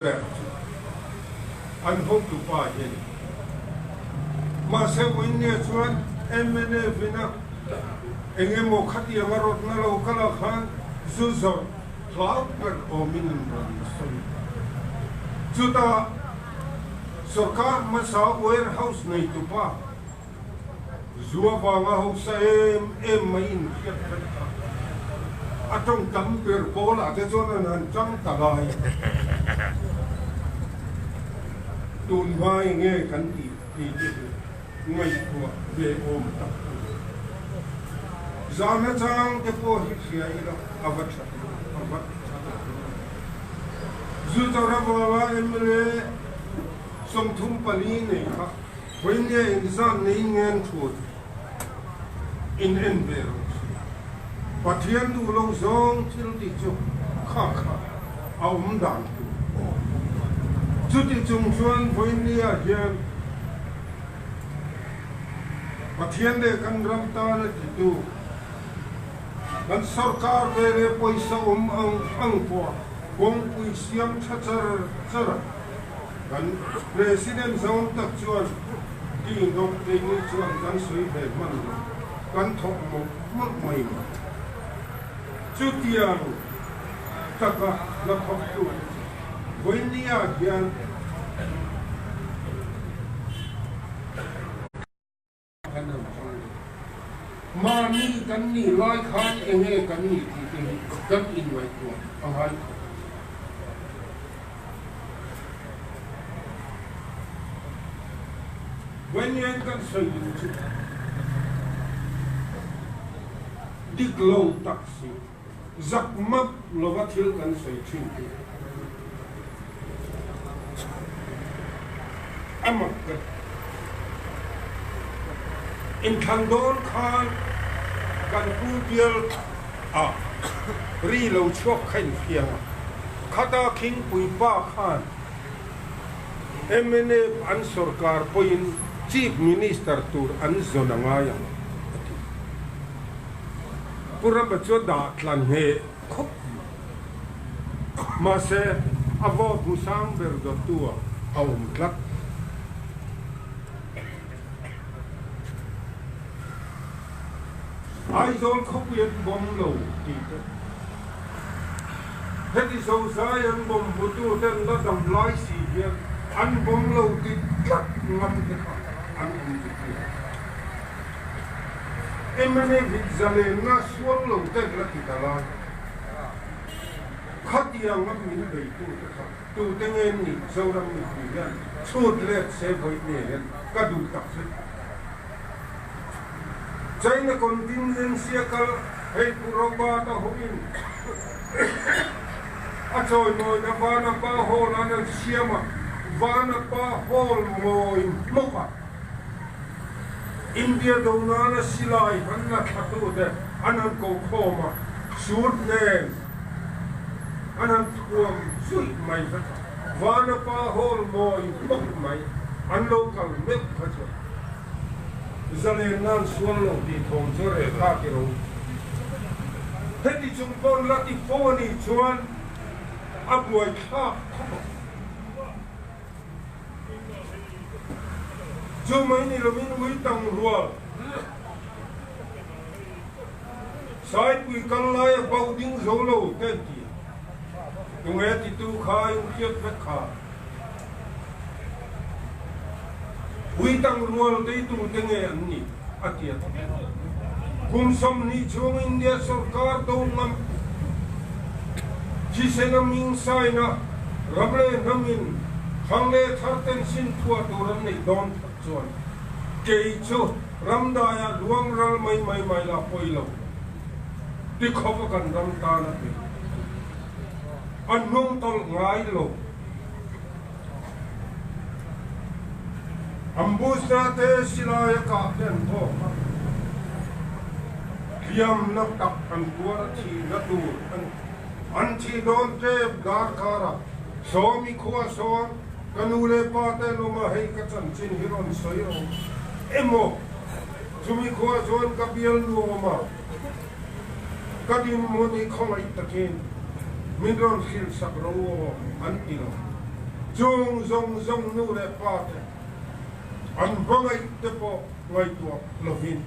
Ber chu an hotupa hi a ni. Mahse Winnie chuan mnf ina eng emaw khatianga rawtna lo kal ah khan zu zawrh hlau ber awmin an rawn sawi ta. Chutah sorkar hmasa warehouse neitupa Zu avanga hausa em em mai inhriat vek kha a tawng tam ber pawlah te chuan an han tang ta lai a. Tun hma enge kan tih tih te hi ngaihtuah ve awm tak a ni. Zahna chang te pawh hi hria ila a va tha a va tha tak em. Zu chawrh avanga mla 34 nei kha Vawinia inzan nei ngen thut in en ve rawh se. Pathian duh lo zawng thil tih chu kha kha a awm dan tur. Chuti chung chuan vawinia hian Pathian leh kan ram tana titu kan sorkar ve leh pawisa awm ang ang pawh kawngpui siam tha char char a. Kan President zawng tak chuan ti nawk keini chuan kan sawi ve hman lo, kan thawk mawlh mawlh mai lo. Chutiang taka hna thawktu te chu vawinia hian Kan rawn chang lo. Mahni kan nih lai khan enge kan nih tih te hi kan inngaihtuah a ngai khawp. Vawiin kan sawi duh chu dik lo tak si, zak map lova thil kan sawi thin hi a mak ka ti. Inthlan dawn khan kan pu bial ah ri lo chhuak kha infiang a, khata khingpui pa khan mnf an sorkar pawhin Chief Minister tur an zawn a ngai ang a ti. Pu Rama chu a dah tlan hneh khawp mai. Mahse, a vote hmu sang ber dawttu ah a awm tlat. Aizawl khawpui an bawm lo tih te, heti zozai an bawm hmutu ten la dam lai si hian an bawm lo ti tlat ngam te kha an awm dik lo. Mnf hi zalenna sual lo ten la ti ta lai. Khatiang a min beitu te kha tute nge ni Zoram mipui hian chhut let se vawi nge hian ka duh tak zet. China contingency a kal hei Pu Robert-a hoin a chawimawina Vanapa Hall an an siam a, Vanapa Hall mawi hmawk a. India do nana silai han la thlatute an han ko khawm a, suit nen an han thuam zuih mai vek a, Vanapa Hall mawi hmawk mai an lo kal meuh kha chuan zalen nan sual lo tih thawm chu reh ta ti ro. Heti chung pawn la ti fo a nih chuan a buaithlak khawp ang. Chu mai ni lovin ui tang rual Saipui kal laia bo ding zo lo te an ti a, tunge titu kha in hriat vek kha. Ui tang rual teitu te nge an nih a ti a. Kum 20 chhung India sorkar do ngam thisena ming saina ram leh hnamin thang leh thar ten sin thua tur an neih dawn tak chuan kei chu ram daiah luang ral mai mai mai la pawi lo ti khawp a kan ram tan a pe an hnung tawlh ngai lo. Ambush-na te silai a kah te an thawk a, hliamna tak an tuar a thihna tur a ni. An thih dawn tep darkar a, Sawmi khua sawn ka nu leh pa te an awm a, hei ka chanchin hi rawn sawi rawh emaw chumi khua chuan ka bial nuam a, ka dinhmun hi khawngaih takin min rawn hrilhsak ro aw an ti lo. Chung zawng zawng nu leh pa te an hmangaih te pawh ngaihtuah lovin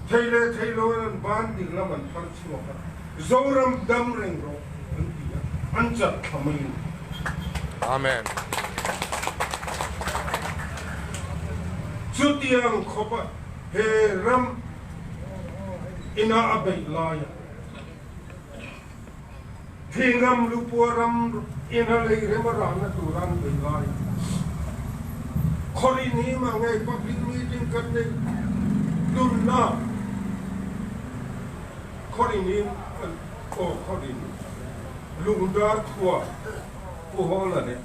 thei leh thei loin an ban ding lam an phar chhuak a, Zoram dam reng rawh an ti a, an chat thla mai a ni. Amen. Chutiang khawpa he ram ina a beih laia Thingam lupua ram ina lei rem a rahna tur an bei lai. Khawri ni mah ngei public meeting kan nei dunna khawri ni aw khawri ni lungdar khua Pu Hawla leh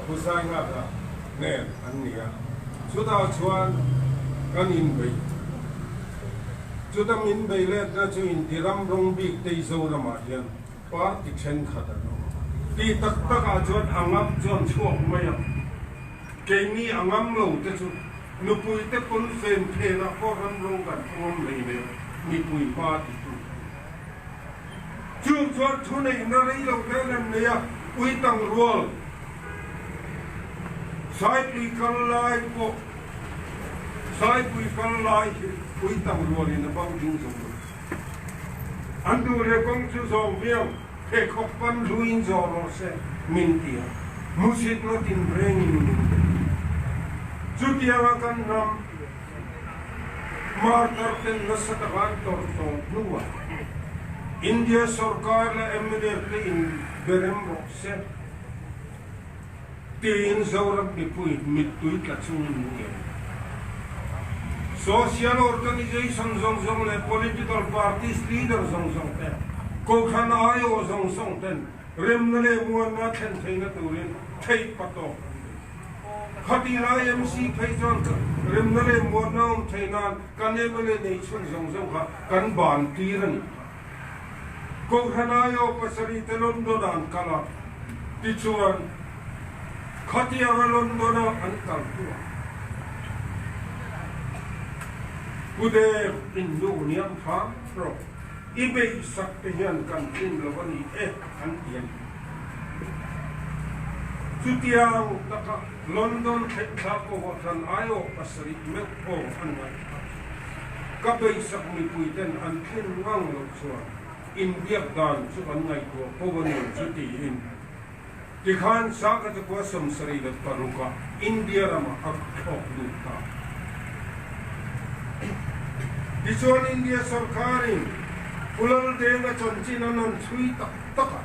Pu Saingata nen an ni a, chutah chuan kan inbeih. Chuta min bei letna chu inti ram rawng bik te Zoramah hian party thenkhat an awm a. Tih tak takah chuan a ngam chuan chhuak mai a, keini a ngam lo te chu nupui te pawn fen phenah pawh ram rawng kan thawngam hlei leh mipui hma ti tu. Chung chuan thu neihna rei lo te an nei a, ui tang rual Saipui kal lai pawh Saipui kal lai hi ui tang rualin a bang ding zo lo. An duh leh kawng chu zawng viau, pheikhawk pan hluin zawh rawh se min ti a, hmuhsitna tinrengin min be. Chutianga kan hnam Martar ten nasa taka an tawrh tawh hnuah India sorkar leh mnf te in berem rawh se tiin Zoram mipui mittui tla chungin min ngen. Social organization zawng zawng leh political parties leader zawng zawng te, Kohhran aiawh zawng zawng ten remna leh muanna thlen theihna turin theih patawk an nei. Khati lai MC phei chuan remna leh muanna awm theih nan kan mla nei chhun zawng zawng kha kan ban tir a ni. Kohhran aiawh pasarih te London ah an kal a, tichuan khatianga London a an kal hnuah Pu Dev in nu niam hram rawh, i beihsak te hian kan tlin lo a ni e an ti a ni. Chutiang taka London thlengthla Kohhran aiawh pasarih meuh aw an ngaihthla. Ka beisak mipuiten an tlin ngang loh chuan inbiak dan chu kan ngaihtuah ko a ni chu tiin tikhan Saka chu khua 76 ah India ramah a thlawk lut ta. Tichuan India sorkarin Pu Laldenga chanchin an han chhui tak tak a.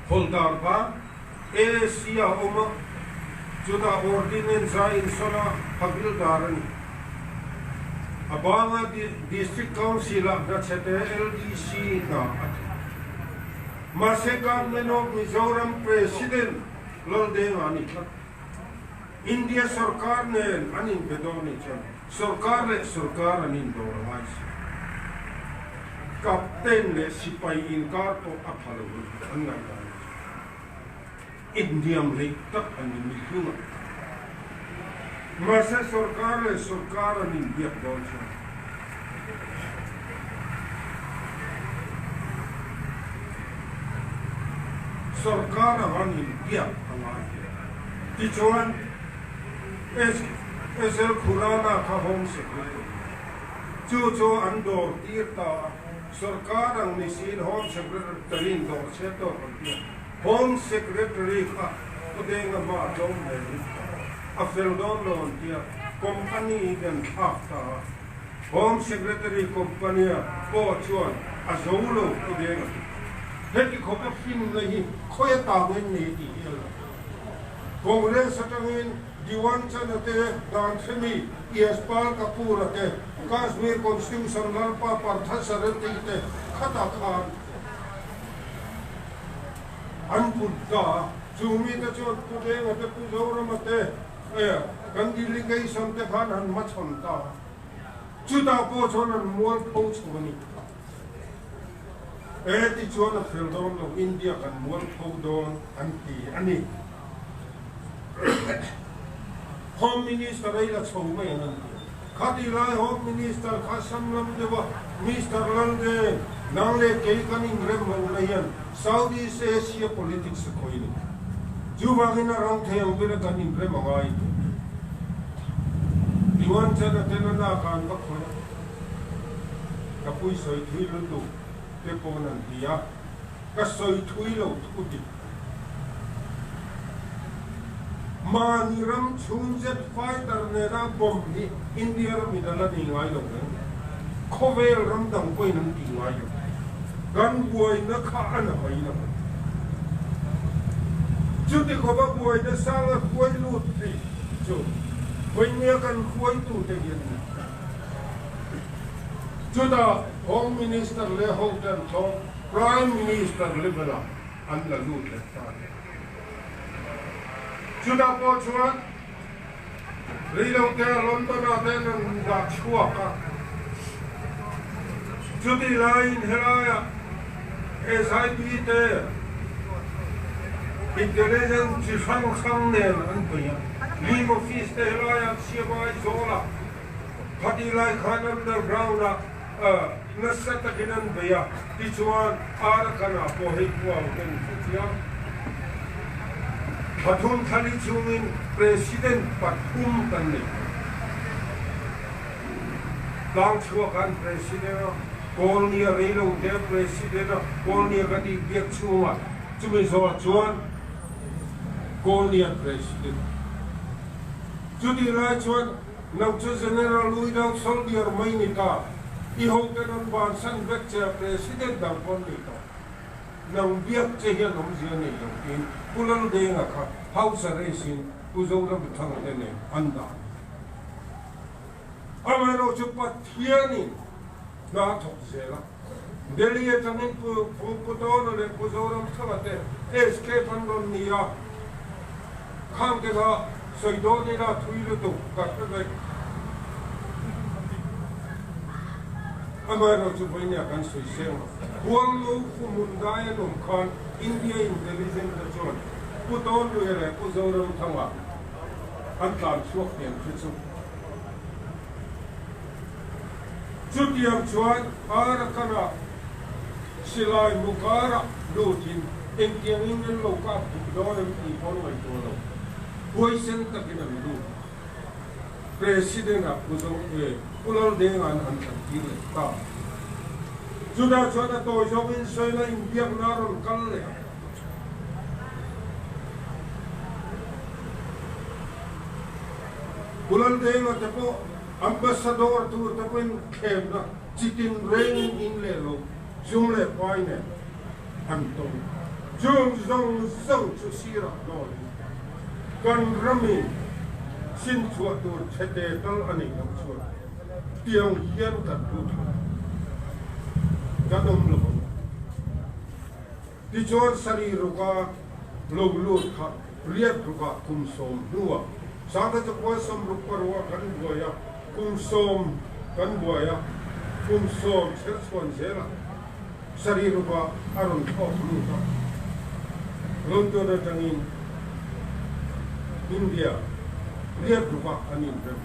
Hawlhdar kha AAC a awm a, chutah Ordinance a insawn a, Havildar a ni. A banga District Council ah hnachhete LDC hna a thawk. Mahse Government of Mizoram President Laldenga a ni tlat. India sorkar nen an inbe dawn nih chuan sorkar leh sorkar an indawr a ngai si. Captain leh sipai inkar pawh a pha lo an ngaihdan chu inhniam hleih tak an ni mihlung a. Mahse sorkar leh sorkar an inbiak dawn chuan sorkar ang an inbiak a ngai hle. Tichuan, SL Khurana kha Home Secretary chu chu an dawr tir ta a, sorkar ang ni siin Home Secretary-in dawr chhe tawk an ti a, Home Secretary kha Pu Denga hma a tlawm hle ni a fel dawn lo an ti a, company in an thlak ta a, Home Secretary company-a pawh chuan a zo lo Pu Denga chu. Heti khawpa finna hi khawi atangin nei tih hi a lang. Congress atangin Diwan Chana te, Dan Hremi, Yashpal Kapoor-a te, Kashmir Constitution Lalpa Partha Saranthi te khatah khan an put ta a. Chung mite chuan Pu Denga te, Pu Zorama te, kan delegation te khan han hmachhawn ta a. Chutah pawh chuan an mualpho chho a ni. E tichuan a fel dawn lo, India kan mualpho dawn an ti a ni. Home Minister ei la chho mai ang an ti. Khati lai Home Minister kha sam lam deuh a, Mister Lalden, nang leh kei kan inrem lohna hian South East Asia politics a khawih a ni. Chuvangin a rang thei ang bera kan inrem a ngai tih. Yuan Chen-a ten a nak ah an va khawih a, ka pui sawi thui lutuk te pawn an ti a, ka sawi thui lo thu dik. Mahni ram chhung jet fighter nena bomb hi India ramin a la nei ngai lo reng. Khawvel ram dang pawhin an ti ngai lo. Kan buaina kha a na mai lo. Chuti khawpa buaina sanga hruai lut thei chu vawinia kan hruaitute hi an ni. Chutah Home Minister leh hote an thlawp, Prime Minister level-ah an la lut leh ta a ni. Chutah pawh chuan Reilote London-ah te an rawn dah chhuak a. Chutih laiin helaiah SIB te intelligence chi hrang hrang nen an bei a. Lim office te helaiah chhiava Aizawlah khatih lai khan underground-ah nasa takin an bei a. Tichuan Arakan-ah pawh hei puang ten hre chiang. Pathum thlali chungin President pathum kan nei tawh. Tlang chhuak an President a, Kawlnia reilo te President a, Kawlnia ka tih biak chhungah chumi zawh chuan Kawlnia President. Chutih lai chuan nang chu General without soldier mai ni ta, i hoten an bansan vek che a President dang pawn ni tawh. Nang biak che hian awmzia nei lo tiin Pu Laldenga kha House arrest in Pu Zoramthanga te nen an dah. Amaherawh chu Pathianin hna a thawk zel a, Delhi atangin Pu Pu Tawna leh Pu Zoramthanga te escape an rawn ni a, khang te kha sawi dawn ila thui lutuk ka hre vek. Amaherawh chu vawinia kan sawi seng lo. Hualngo Fuhmun dai an awm khan India Intelligence te chuan Pu Tawnluia leh Pu Zoramthanga an tlan chhuak hniam khi chu. Chutiang chuan Arakan-ah silai mukarah lutin engtiangin an lo kap duh dawn em tih pawh an ngaihtuah lo. Huaisen takin an lut. President-ah Pu Zo e Pu Laldenga'n an tlan tir leh ta. Chutah chuan a tawi zawngin Soila inbiakna a rawn kal leh a. Pu Laldenga te pawh Ambassador tur te pawhin thlemna chitin reng in leh lo zum leh pai nen an tawng. Chung zawng zawng chu sirah dawlin kan ramin sinchhuah tur chhete tal a neih loh chuan tiang hian kan lut lo. Kan awm lo ang. Tichuan sarih ruka lo lut kha riat rukah kum sawm hnuah sangha chakua sawmruk parua kan buai a, kum sawm kan buai a, kum sawm chherchhuan zelah sarih rukah a rawn thlawk lut a. London atangin India riat rukah an inrem.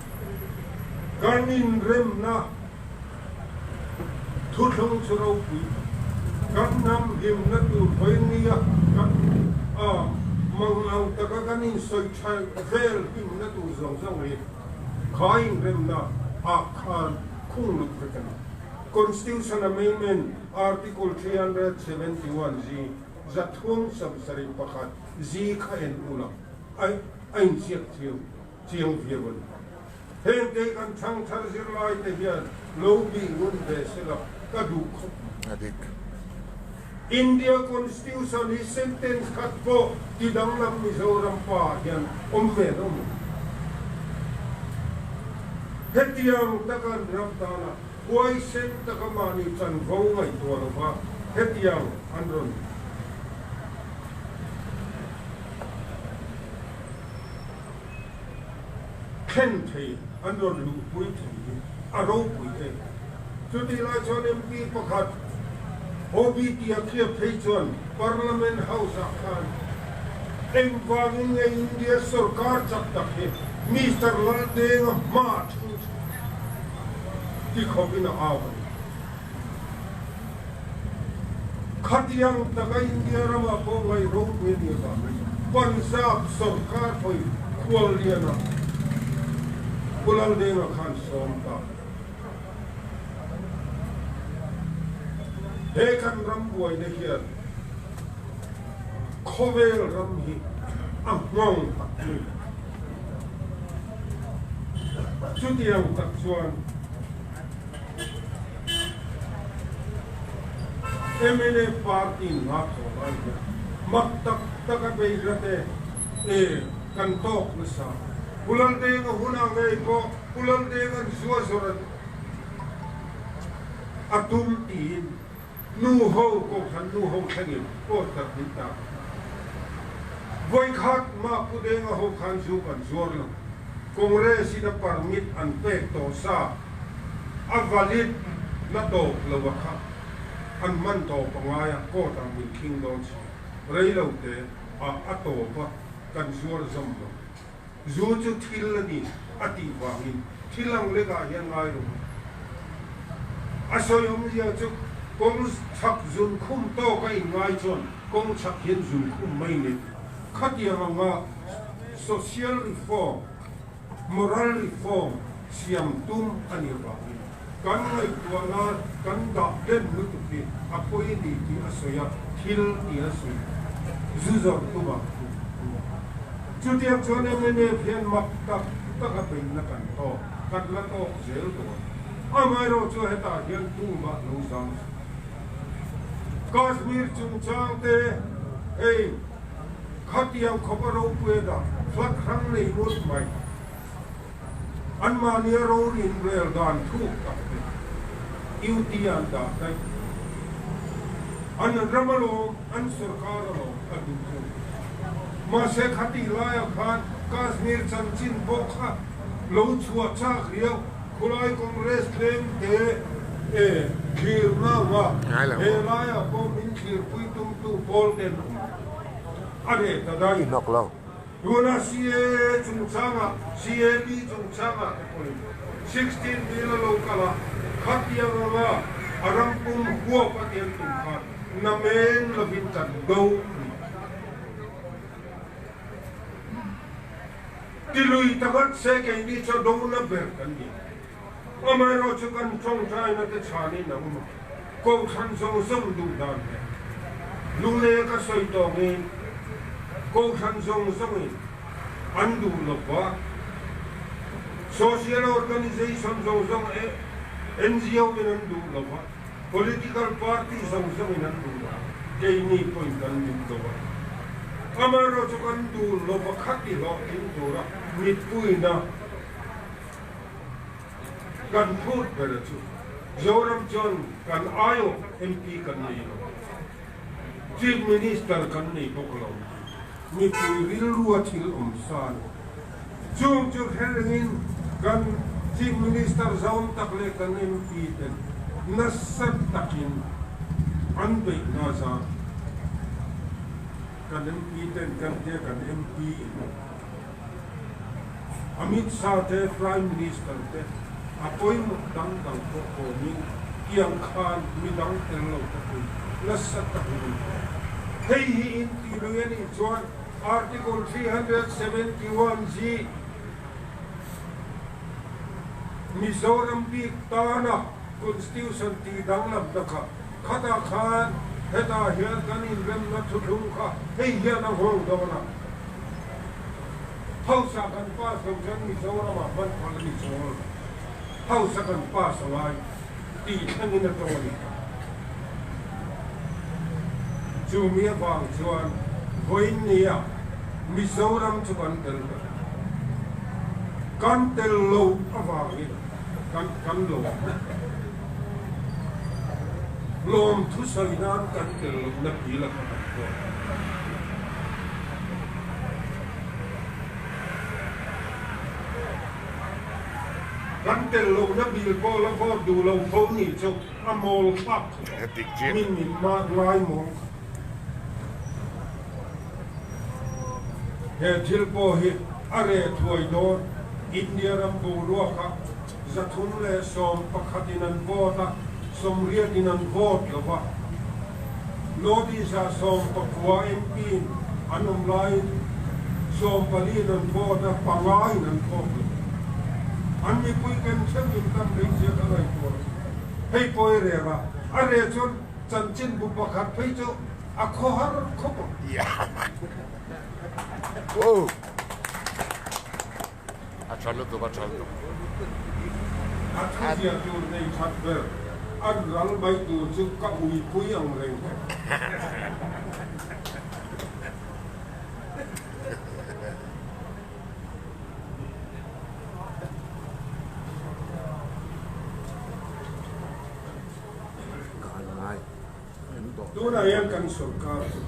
Kan inremna Thuthlung chu ropui kan hnam hlimna tur vawinia kan a mangang taka kan insawi tha vel hlimna tur zawng zawng hi kha inremna ah khan khung lut vek a ni. Constitution Amendment Article 371 zi 371 zi kha en ula a inziak chiang chiang viau a ni. Heng te kan thangthar zirlai te hian lo bih ngun ve sela ka duh khawp mai. A dik. India Constitution hi sentence khat pawh ti danglam Mizoram pa ah hian awm ve lo maw? Hetiang taka an ram tana huaisen taka mahni chanvo ngaihtuah lova hetiang an rawn. thlen thei, an rawn luhpui thei hi a ropui em. Chutih lai chuan MP pakhat Hobby tia khiap phei chuan Parliament House-ah khan engvangin nge India sorkar chak tak hi Mister Laldenga hmaah thu ti khawpin a au a ni. Khatiang taka India ramah pawh ngaih ropui a nih avangin Punjab sorkar hawi khuallianah Pu Laldenga khan sawm ta. He kan ram buaina hian khawvel ram hi a nghawng tak mai. Chutiang tak chuan Mnf party hna thawh lai hian mak tak tak a bei hlat e, e kan tawk nasa. Pu Laldenga hunah ngei pawh Pu Laldenga'n zua zawrh a tum tiin nu ho Kohhran nu ho thlengin poster min tak. Vawikhat mah Pu Denga ho khan zu kan zuar lo. Congress in a permit an pek tawh sa a valid na tawp lo a kha an man tawp a ngai a court ah min khing dawn si rei lo te ah a tawp a kan zuar zawm lo. Zu chu thil a ni a tih vangin thil ang lek ah hian ngai lo a. A sawi awmzia chu kawng chhak zun khum tawk a inngai chuan kawng chhak hian zun khum mai ni khatiang anga social reform, moral reform siam tum a nih avangin kan ngaihtuahna kan dah hlen lutuk hi a pawi ni tih a sawi a, thil tih a sawi zu zawrh tumah thu a ni. Chutiang chuan mnf hian mak tak tak a beihna kan tawk, kan la tawk zel dawn. Amaherawh chu hetah hian tumah lo zam suh. Kashmir chungchang te hei khatiang khawp a ropui a dah flat hrang nei ngut mai. Anmahnia rorin rel dan thuk tak te UT an dah daih. An ram alawm, an sorkar alawm a duh thung. Mahse khatih laiah khan Kashmir chanchin pawh kha lo chhuah chak riau. Khulai Congress tlem te e thlirna anga he laiah pawh min thlirpui tumtu pawl ten awm a reh ta daih. Tuna CAA chungchangah, CAB chungchangah te pawhin 16 bill a lo kal a, khatiang anga a ram pum huap a tiang tum khan namen lovin kan do a ni. Ti lui takhat se keini chu dona ber kan ni. Amaherawh chu kan tawngtaina te chhanin a awm a, Kohhran zawng zawng duh dan leh lungleng ka sawi tawngin Kohhran zawng zawngin an duh lo va, Social Organization zawng zawng NGO in an duh lo va, Political party zawng zawngin an duh lo, keini pawhin kan duh lo a. Amaherawh chu kan duh lo va khati hlawhtling tura mipuina kan phut ber chu Zoram chuan kan aiawh MP kan nei lo, Chief Minister kan nei bawk lo, mipui rilrua thil awm sa a ni. Chung chu hre rengin kan Chief Minister zawm tak leh kan MP ten nasa takin an beih hna zar. Kan MP ten kan tia kan MP in Amit Shah te Prime Minister te a pawimawh dang dang pawh kawmin tiang khan midang tel lo te pawhin nasa takin an kawm. Hei hi inti lui a nih chuan Article 371 G Mizoram bik tana Constitution tih danglamna kha khatah khan hetah hian kan inremna thuthlung kha hei hian a nghawng dawn a. Hausa kan pass lo chuan Mizoramah hman phal a ni chuang lo. Hausa kan pass a ngai tih thlengin a tawng a ni. Chu mi avang chuan vawiinnia Mizoram chu kan tel ta. Kan tel lo avangin kan kan lawm. Lawm thusawi nan kan tel lohna bill a kha kan pawh. Kan tel lohna bill pawh la vote duh lo fo nih chu a mawl thlak khawp. Mi min ngai mawl kha. He thil pawh hi a reh thuai dawn. India ram boruakah 311 in an vote a, 80 in an vote lo va. North East ah 19 MP in an awm laiin 14 in an vote a, panga in an vote lo. An mipui ken theuh in kan beihzia ka ngaihtuah a. Hei pawh i reh a, a reh chuan chanchinbu pakhat phei chu a khawhar khawp ang. A tha lutuk, a tha lutuk. A thuzia tur nei that ber an ral mai tur chu ka uipui ang reng e. Tunah hian kan sorkar chu.